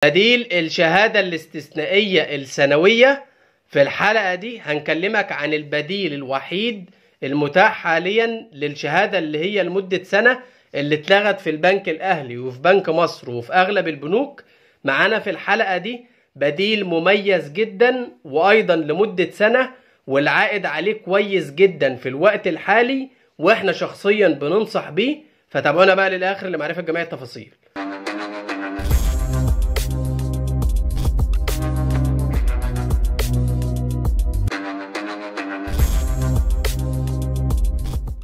بديل الشهادة الاستثنائية السنوية. في الحلقة دي هنكلمك عن البديل الوحيد المتاح حاليا للشهادة اللي هي لمدة سنة اللي اتلغت في البنك الأهلي وفي بنك مصر وفي أغلب البنوك. معانا في الحلقة دي بديل مميز جدا وأيضا لمدة سنة، والعائد عليه كويس جدا في الوقت الحالي، واحنا شخصيا بننصح بيه. فتابعونا بقى للآخر لمعرفة جميع التفاصيل.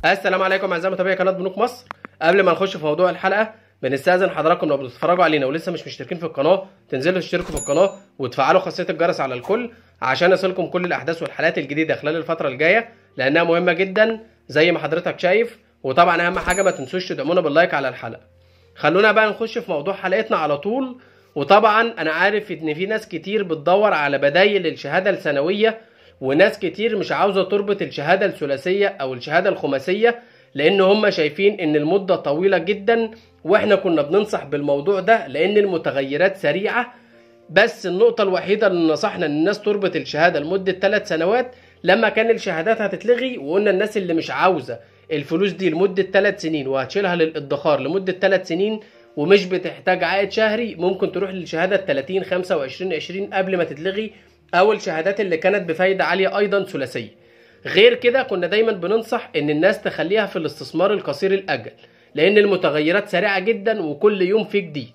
السلام عليكم اعزائي متابعي قناة بنوك مصر. قبل ما نخش في موضوع الحلقة بنستأذن حضراتكم لو بتتفرجوا علينا ولسه مش مشتركين في القناة تنزلوا تشتركوا في القناة وتفعلوا خاصية الجرس على الكل عشان يصلكم كل الاحداث والحلقات الجديدة خلال الفترة الجاية، لانها مهمة جدا زي ما حضرتك شايف. وطبعا اهم حاجة ما تنسوش تدعمونا بال like على الحلقة. خلونا بقى نخش في موضوع حلقتنا على طول. وطبعا انا عارف ان في ناس كتير بتدور على بدايل الشهادة السنوية، وناس كتير مش عاوزه تربط الشهادة الثلاثية او الشهادة الخماسيه لان هم شايفين ان المدة طويلة جدا، واحنا كنا بننصح بالموضوع ده لان المتغيرات سريعة. بس النقطة الوحيدة اللي نصحنا ان الناس تربط الشهادة لمدة 3 سنوات لما كان الشهادات هتتلغي، وقلنا الناس اللي مش عاوزه الفلوس دي لمدة 3 سنين وهتشيلها للادخار لمدة 3 سنين ومش بتحتاج عائد شهري ممكن تروح للشهادة 30 25 20 قبل ما تتلغي، او الشهادات اللي كانت بفايده عالية ايضا ثلاثية. غير كده كنا دايما بننصح ان الناس تخليها في الاستثمار القصير الاجل لان المتغيرات سريعة جدا وكل يوم في جديد.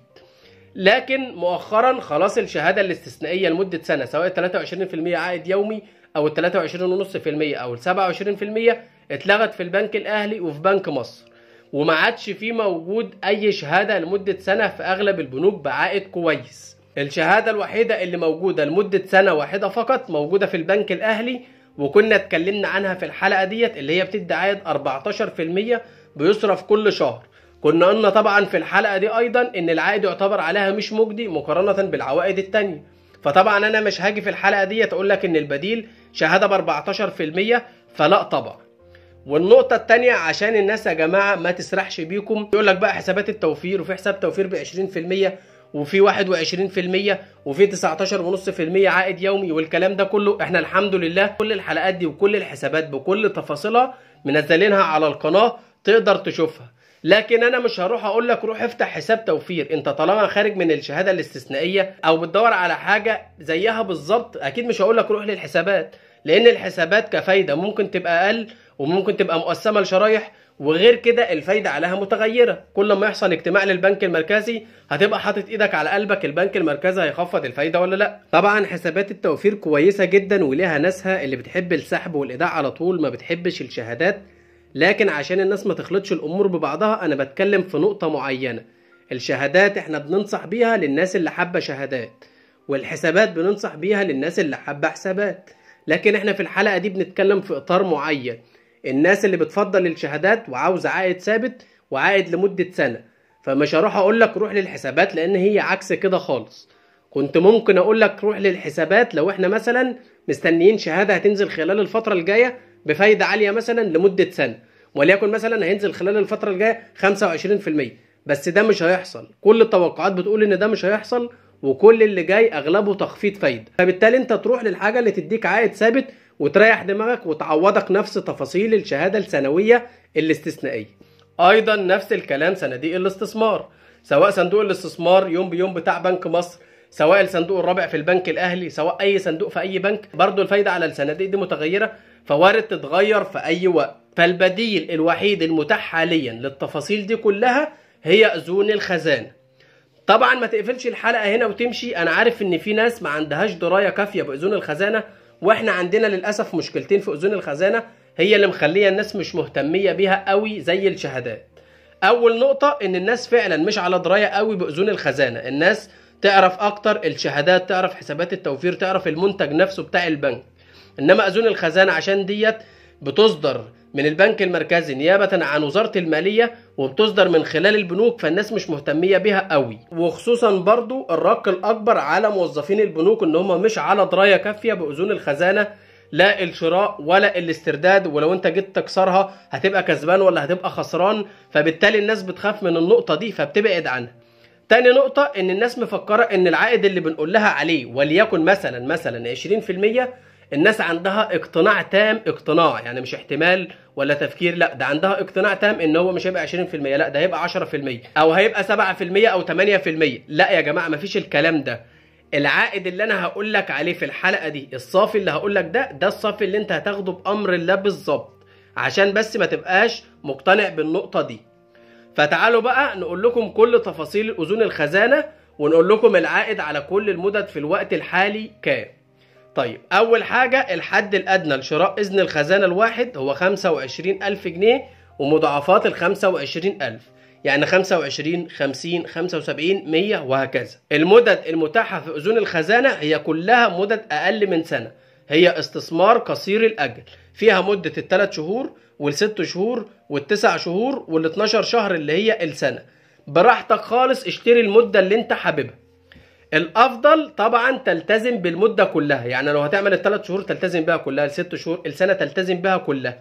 لكن مؤخرا خلاص الشهادة الاستثنائية لمدة سنة سواء 23% عائد يومي او 23.5% او 27% اتلغت في البنك الاهلي وفي بنك مصر، وما عادش في موجود اي شهادة لمدة سنة في اغلب البنوك بعائد كويس. الشهادة الوحيدة اللي موجودة لمدة سنة واحدة فقط موجودة في البنك الأهلي، وكنا اتكلمنا عنها في الحلقة ديت اللي هي بتدي عائد 14% بيصرف كل شهر. كنا قلنا طبعا في الحلقة دي أيضا إن العائد يعتبر عليها مش مجدي مقارنة بالعوائد التانية. فطبعا أنا مش هاجي في الحلقة ديت أقول لك إن البديل شهادة ب 14%، فلا طبعا. والنقطة التانية عشان الناس يا جماعة ما تسرحش بيكم، يقول لك بقى حسابات التوفير، وفي حساب توفير ب 20% وفي 21% وفي 19.5% عائد يومي والكلام ده كله. احنا الحمد لله كل الحلقات دي وكل الحسابات بكل تفاصيلها منزلينها على القناة تقدر تشوفها. لكن انا مش هروح اقول لك روح افتح حساب توفير، انت طالما خارج من الشهادة الاستثنائية او بتدور على حاجة زيها بالظبط اكيد مش هقول لك روح للحسابات، لان الحسابات كفايدة ممكن تبقى اقل وممكن تبقى مقسمة لشرايح، وغير كده الفايدة عليها متغيرة. كل ما يحصل اجتماع للبنك المركزي هتبقى حاطط ايدك على قلبك البنك المركزي هيخفض الفايدة ولا لا. طبعا حسابات التوفير كويسة جدا وليها ناسها اللي بتحب السحب والايداع على طول، ما بتحبش الشهادات. لكن عشان الناس ما تخلطش الامور ببعضها انا بتكلم في نقطة معينة. الشهادات احنا بننصح بيها للناس اللي حابة شهادات، والحسابات بننصح بيها للناس اللي حابة حسابات. لكن احنا في الحلقة دي بنتكلم في اطار معين، الناس اللي بتفضل الشهادات وعاوز عائد ثابت وعائد لمدة سنة. فمش هروح اقول لك روح للحسابات لان هي عكس كده خالص. كنت ممكن اقول لك روح للحسابات لو احنا مثلا مستنيين شهادة هتنزل خلال الفترة الجاية بفايدة عالية مثلا لمدة سنة، وليكن مثلا هينزل خلال الفترة الجاية 25%، بس ده مش هيحصل. كل التوقعات بتقول ان ده مش هيحصل، وكل اللي جاي اغلبه تخفيض فايدة. فبالتالي انت تروح للحاجة اللي تديك عائد ثابت وتريح دماغك وتعوضك نفس تفاصيل الشهادة السنوية الاستثنائية. ايضا نفس الكلام صناديق الاستثمار، سواء صندوق الاستثمار يوم بيوم بتاع بنك مصر، سواء الصندوق الرابع في البنك الاهلي، سواء اي صندوق في اي بنك، برضو الفايدة على الصناديق دي متغيرة فوارد تتغير في اي وقت. فالبديل الوحيد المتاح حاليا للتفاصيل دي كلها هي أذون الخزانة. طبعا ما تقفلش الحلقة هنا وتمشي، انا عارف ان في ناس ما عندهاش دراية كافية بأذون الخزانة، واحنا عندنا للاسف مشكلتين في اذون الخزانة هي اللي مخليه الناس مش مهتميه بيها قوي زي الشهادات. اول نقطة ان الناس فعلا مش على دراية قوي باذون الخزانة، الناس تعرف اكتر الشهادات، تعرف حسابات التوفير، تعرف المنتج نفسه بتاع البنك. انما اذون الخزانة عشان ديت بتصدر من البنك المركزي نيابة عن وزارة المالية وبتصدر من خلال البنوك، فالناس مش مهتميه بيها قوي. وخصوصا برضو الرق الاكبر على موظفين البنوك ان هم مش على دراية كافيه باذون الخزانة، لا الشراء ولا الاسترداد، ولو انت جيت تكسرها هتبقى كسبان ولا هتبقى خسران. فبالتالي الناس بتخاف من النقطة دي فبتبعد عنها. تاني نقطة ان الناس مفكرة ان العائد اللي بنقول لها عليه وليكن مثلا 20%، الناس عندها اقتناع تام، اقتناع يعني مش احتمال ولا تفكير، لا ده عندها اقتناع تام ان هو مش هيبقى 20%، لا ده هيبقى 10% او هيبقى 7% او 8%. لا يا جماعة مفيش الكلام ده. العائد اللي انا هقول لك عليه في الحلقة دي، الصافي اللي هقول لك ده الصافي اللي انت هتاخده بامر الله بالظبط، عشان بس ما تبقاش مقتنع بالنقطة دي. فتعالوا بقى نقول لكم كل تفاصيل اذون الخزانة ونقول لكم العائد على كل المدد في الوقت الحالي كام. طيب اول حاجة، الحد الادنى لشراء اذن الخزانة الواحد هو 25,000 جنيه ومضاعفات ال 25,000، يعني 25، 50، 75، 100 وهكذا. المدد المتاحة في اذون الخزانة هي كلها مدد اقل من سنة، هي استثمار قصير الاجل، فيها مدة ال3 شهور وال6 شهور وال9 شهور وال12 شهر اللي هي السنة. براحتك خالص اشتري المدة اللي انت حاببها. الافضل طبعا تلتزم بالمدة كلها، يعني لو هتعمل ال3 شهور تلتزم بها كلها، ال6 شهور، السنة تلتزم بها كلها.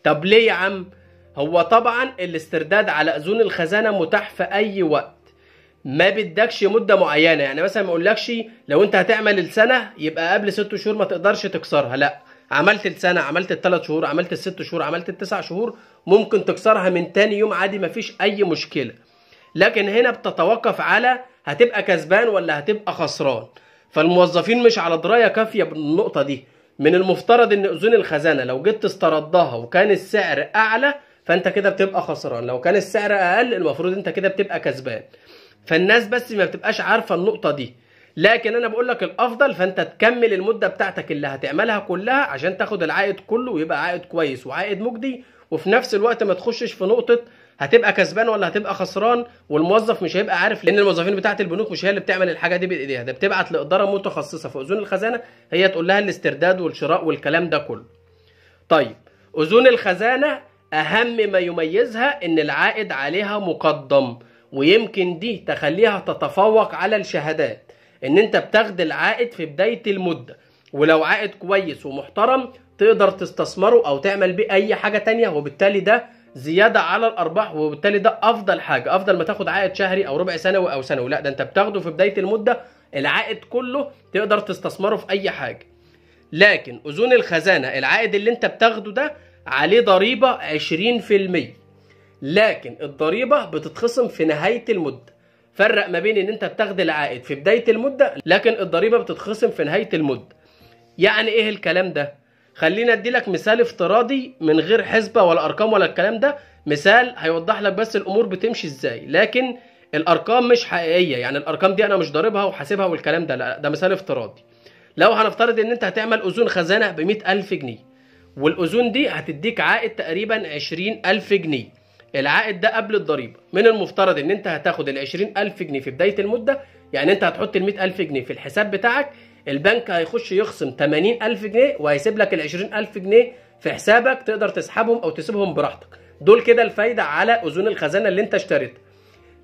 طب ليه يا عم؟ هو طبعا الاسترداد على اذون الخزانة متاح في اي وقت، ما بدكش مدة معينة. يعني مثلا ما اقولكش لو انت هتعمل السنة يبقى قبل 6 شهور ما تقدرش تكسرها، لا، عملت السنة، عملت ال3 شهور، عملت ال6 شهور، عملت ال9 شهور، ممكن تكسرها من تاني يوم عادي، مفيش اي مشكلة. لكن هنا بتتوقف على هتبقى كسبان ولا هتبقى خسران. فالموظفين مش على دراية كافية بالنقطة دي. من المفترض ان اذون الخزانة لو جيت تستردها وكان السعر اعلى فانت كده بتبقى خسران، لو كان السعر اقل المفروض انت كده بتبقى كسبان. فالناس بس ما بتبقاش عارفة النقطة دي. لكن انا بقول لك الافضل فانت تكمل المدة بتاعتك اللي هتعملها كلها عشان تاخد العائد كله ويبقى عائد كويس وعائد مجدي، وفي نفس الوقت ما تخشش في نقطة هتبقى كسبان ولا هتبقى خسران، والموظف مش هيبقى عارف، لان الموظفين بتاعت البنوك مش هي اللي بتعمل الحاجة دي بايديها، ده بتبعت لإدارة متخصصة في اذون الخزانة هي تقول لها الاسترداد والشراء والكلام ده كله. طيب اذون الخزانة اهم ما يميزها ان العائد عليها مقدم، ويمكن دي تخليها تتفوق على الشهادات، ان انت بتاخد العائد في بداية المدة، ولو عائد كويس ومحترم تقدر تستثمره او تعمل بيه اي حاجة تانية، وبالتالي ده زيادة على الارباح، وبالتالي ده افضل حاجة، افضل ما تاخد عائد شهري او ربع سنوي او سنوي، لا ده انت بتاخده في بداية المدة العائد كله تقدر تستثمره في اي حاجة. لكن اذون الخزانة العائد اللي انت بتاخده ده عليه ضريبة 20%، لكن الضريبة بتتخصم في نهاية المدة. فرق ما بين ان انت بتاخد العائد في بداية المدة لكن الضريبة بتتخصم في نهاية المدة. يعني ايه الكلام ده؟ خلينا ادي لك مثال افتراضي من غير حسبة ولا ارقام ولا الكلام ده، مثال هيوضح لك بس الامور بتمشي ازاي، لكن الارقام مش حقيقية، يعني الارقام دي انا مش ضاربها وحاسبها والكلام ده، لا ده مثال افتراضي. لو هنفترض ان انت هتعمل اذون خزانة ب100,000 جنيه، والاذون دي هتديك عائد تقريبا 20,000 جنيه، العائد ده قبل الضريبة. من المفترض ان انت هتاخد ال 20,000 جنيه في بداية المدة، يعني انت هتحط ال 100,000 جنيه في الحساب بتاعك، البنك هيخش يخصم 80,000 جنيه وهيسيب لك ال 20,000 جنيه في حسابك، تقدر تسحبهم او تسيبهم براحتك. دول كده الفايدة على اذون الخزانة اللي انت اشتريتها.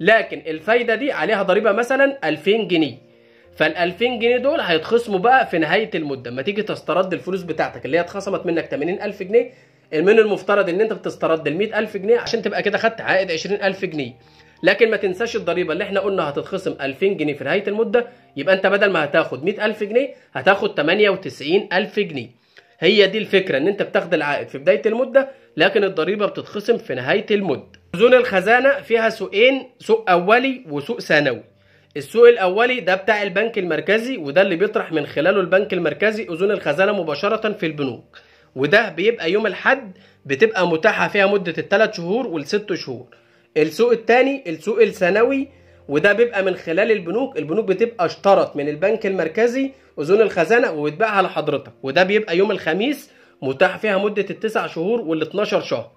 لكن الفايدة دي عليها ضريبة مثلا 2000 جنيه، فال 2000 جنيه دول هيتخصموا بقى في نهاية المدة، اما تيجي تسترد الفلوس بتاعتك اللي هي اتخصمت منك 80,000 جنيه، من المفترض ان انت بتسترد ال 100,000 جنيه عشان تبقى كده خدت عائد 20,000 جنيه. لكن ما تنساش الضريبة اللي احنا قلنا هتتخصم 2000 جنيه في نهاية المدة، يبقى انت بدل ما هتاخد 100,000 جنيه هتاخد 98,000 جنيه. هي دي الفكرة، ان انت بتاخد العائد في بداية المدة لكن الضريبة بتتخصم في نهاية المدة. اذون الخزانة فيها سوقين، سوق اولي وسوق ثانوي. السوق الاولي ده بتاع البنك المركزي، وده اللي بيطرح من خلاله البنك المركزي اذون الخزانة مباشرة في البنوك، وده بيبقى يوم الحد، بتبقى متاحة فيها مده ال3 شهور وال6 شهور. السوق الثاني السوق الثانوي، وده بيبقى من خلال البنوك، البنوك بتبقى اشترت من البنك المركزي اذون الخزانة وبتبيعها لحضرتك، وده بيبقى يوم الخميس، متاح فيها مده ال9 شهور وال12 شهر.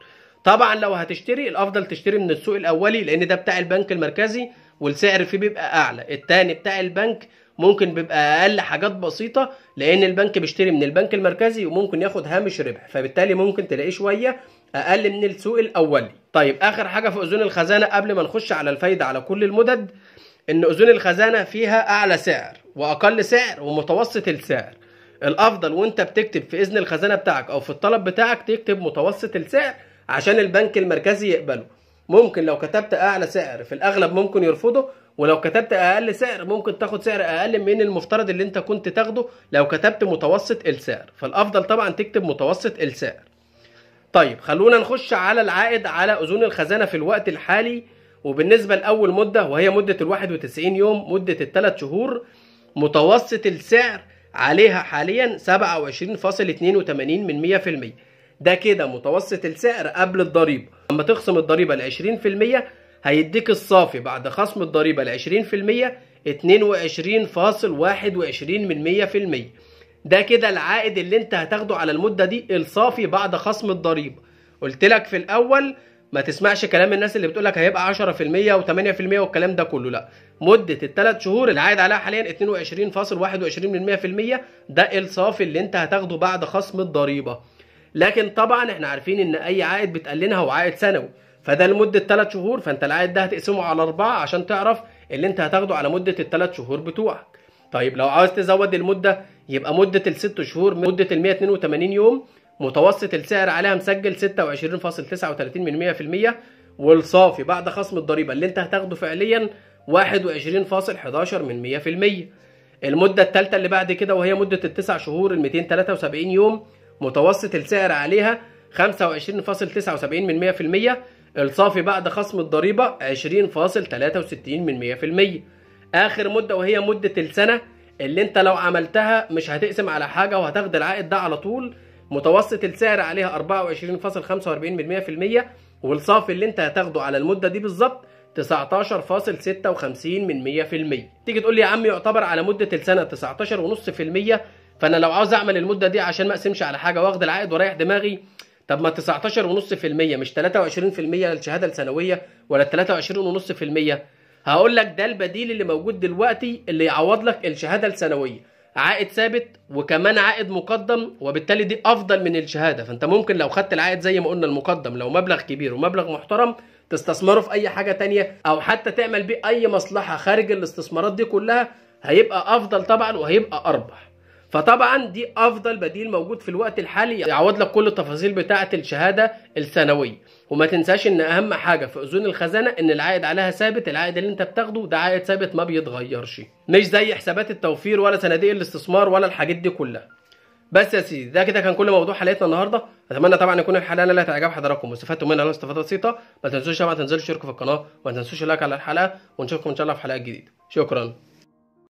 طبعا لو هتشتري الافضل تشتري من السوق الاولي لان ده بتاع البنك المركزي والسعر فيه بيبقى اعلى. الثاني بتاع البنك ممكن بيبقى اقل حاجات بسيطة لان البنك بيشتري من البنك المركزي وممكن ياخد هامش ربح، فبالتالي ممكن تلاقيه شوية اقل من السوق الاولي. طيب اخر حاجة في اذون الخزانة قبل ما نخش على الفايدة على كل المدد، ان اذون الخزانة فيها اعلى سعر واقل سعر ومتوسط السعر. الافضل وانت بتكتب في اذن الخزانة بتاعك او في الطلب بتاعك تكتب متوسط السعر عشان البنك المركزي يقبله. ممكن لو كتبت اعلى سعر في الاغلب ممكن يرفضه، ولو كتبت اقل سعر ممكن تاخد سعر اقل من المفترض اللي انت كنت تاخده لو كتبت متوسط السعر، فالافضل طبعا تكتب متوسط السعر. طيب خلونا نخش على العائد على اذون الخزانة في الوقت الحالي. وبالنسبة لاول مده وهي مده ال 91 يوم، مده الثلاث شهور، متوسط السعر عليها حاليا 27.82 من 100%. ده كده متوسط السعر قبل الضريبة. لما تخصم الضريبة ال 20% هيديك الصافي بعد خصم الضريبة ال 20% 22.21 من 100%. ده كده العائد اللي انت هتاخده على المدة دي، الصافي بعد خصم الضريبة. قلت لك في الاول ما تسمعش كلام الناس اللي بتقولك هيبقى 10% و8% والكلام ده كله، لا، مدة الثلاث شهور العائد عليها حاليا 22.21 من 100%، ده الصافي اللي انت هتاخده بعد خصم الضريبة. لكن طبعا احنا عارفين ان اي عائد بتقللها هو عائد سنوي، فده لمدة 3 شهور، فانت العائد ده هتقسمه على 4 عشان تعرف اللي انت هتاخده على مدة الثلاث شهور بتوعك. طيب لو عاوز تزود المدة يبقى مدة الست شهور، مدة ال 182 يوم، متوسط السعر عليها مسجل 26.39 من 100%، والصافي بعد خصم الضريبة اللي انت هتاخده فعليا 21.11 من 100%. المدة الثالثة اللي بعد كده وهي مدة التسع شهور ال 273 يوم، متوسط السعر عليها 25.79 من 100%، الصافي بعد خصم الضريبة 20.63 من 100%. آخر مدة وهي مدة السنة اللي انت لو عملتها مش هتقسم على حاجة وهتاخد العائد ده على طول، متوسط السعر عليها 24.45 من 100%، والصافي اللي انت هتاخده على المدة دي بالظبط 19.56 من 100%. تيجي تقول لي يا عم يعتبر على مدة السنة 19.5%، فانا لو عاوز اعمل المدة دي عشان ما اقسمش على حاجة واخد العائد واريح دماغي، طب ما 19.5% مش 23% للشهادة السنوية ولا 23.5%؟ هقول لك ده البديل اللي موجود دلوقتي اللي يعوض لك الشهادة السنوية، عائد ثابت وكمان عائد مقدم، وبالتالي دي افضل من الشهادة. فانت ممكن لو خدت العائد زي ما قلنا المقدم لو مبلغ كبير ومبلغ محترم تستثمره في اي حاجة تانية او حتى تعمل بيه اي مصلحة خارج الاستثمارات دي كلها، هيبقى افضل طبعا وهيبقى اربح. فطبعا دي افضل بديل موجود في الوقت الحالي يعوض لك كل التفاصيل بتاعه الشهادة السنوية. وما تنساش ان اهم حاجة في اذون الخزانة ان العائد عليها ثابت، العائد اللي انت بتاخده ده عائد ثابت ما بيتغيرش، مش زي حسابات التوفير ولا صناديق الاستثمار ولا الحاجات دي كلها. بس يا سيدي ده كده كان كل موضوع حلقتنا النهارده. اتمنى طبعا يكون الحلقة اللي هتعجب حضراتكم واستفدتوا منها لو استفاده بسيطة. ما تنسوش طبعا تنزلوا تشتركوا في القناة وما تنسوش اللايك على الحلقة، ونشوفكم ان شاء الله في حلقات جديدة. شكرا.